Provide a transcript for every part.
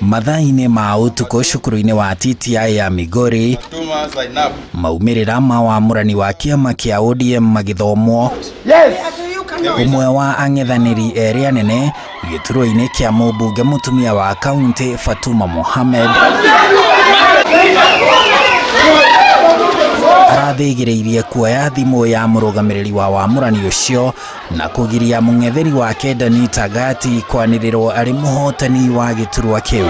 Mathaa-inĩ ma ũtukũ cukuru-inĩ wa TTI ya Migori, maumĩrĩra ma wamũrani wa kĩama kĩa ODM magĩthomwo. Ũmwe wa ang'ethanĩri erĩ anene gĩturwa-inĩ kĩa mũmbunge mũtumia wa kaunti Fatuma Mohamed arathĩgĩrĩirie kuoya thimũ ya mũrũgamĩrĩri wa wamũrani ũcio na kũgiria mũng'etheri wake Danita Gati kwanĩrĩrwo arĩ mũhotani wa gĩturwa kĩu.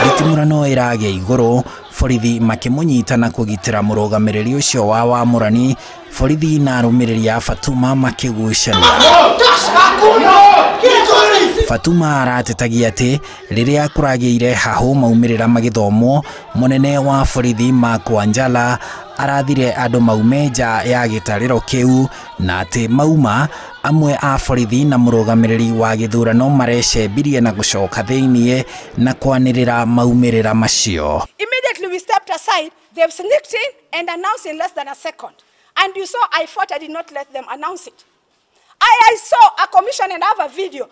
Nditimũrano ĩragĩa igũrũ, borithi makĩmũnyita na kũgitĩra mũrũgamĩrĩri ũcio wa wamũrani, borithi na arũmĩrĩri a Fatuma makĩgucania. Fatuma aratetagia atĩ rĩrĩa kũragĩire hahũ maumĩrĩra magĩthomwo, mũnene wa borithi Mark Wanjala arathire andũ maume nja ya gĩtarĩro kĩu na atĩ mauma amwe a borithi na mũrũgamĩrĩri wa gĩthurano marecembirie na gũcoka thĩiniĩ na kwanĩrĩra maumĩrĩra macio. Immediately we stepped aside, they've sneaked in and announced in less than a second. And you saw I fought, I did not let them announce it. I saw a commissioner and I have a video.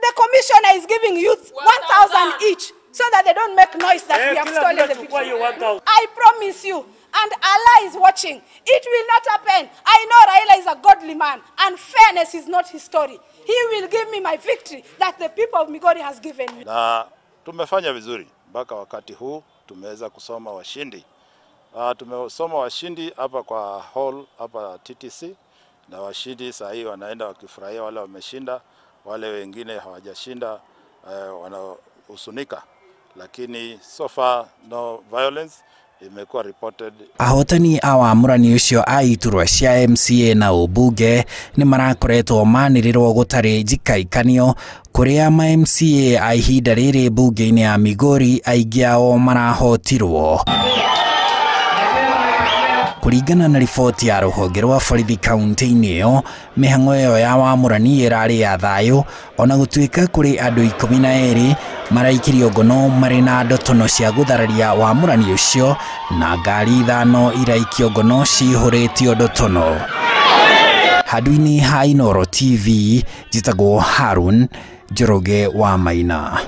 The commissioner is giving youth 1,000 each so that they don't make noise that we have stolen the victory. I promise you, and Allah is watching, it will not happen. I know Raila is a godly man and fairness is not his story. He will give me my victory that the people of Migori has given me. Na tumefanya vizuri mpaka wakati huu tumeweza kusoma washindi. Tumesoma washindi hapa kwa hall hapa TTC, na washindi saa hii wanaenda wakifurahia, wale wameshinda, wale wengine hawajashinda wanahusunika, lakini so far no violence imekuwa reported. Ahotani a wamũrani ũcio a iturwa cia MCA na ũmbunge nĩ marakoretwo manĩrĩrwo gũtarĩ njikaikanio kũrĩa ma MCA a ihinda rĩrĩ mbunge-inĩ ya Migori aingĩ ao marahotirwo. Kũringana na riboti ya rũhonge rwa borithi kaunti-inĩ ĩyo, mĩhang'o ĩyo ya wamũrani ĩrarĩ ya thayũ ona gũtuĩka kũrĩ andũ 12 maraikirio ngono marĩ na ndotono cia gũthararia wamũrani ũcio na ngari 5 iraikio ngono cihũrĩtio ndotono. Handũ-inĩ ha Inooro TV, njĩtagwo Harun Njoroge wa Maina.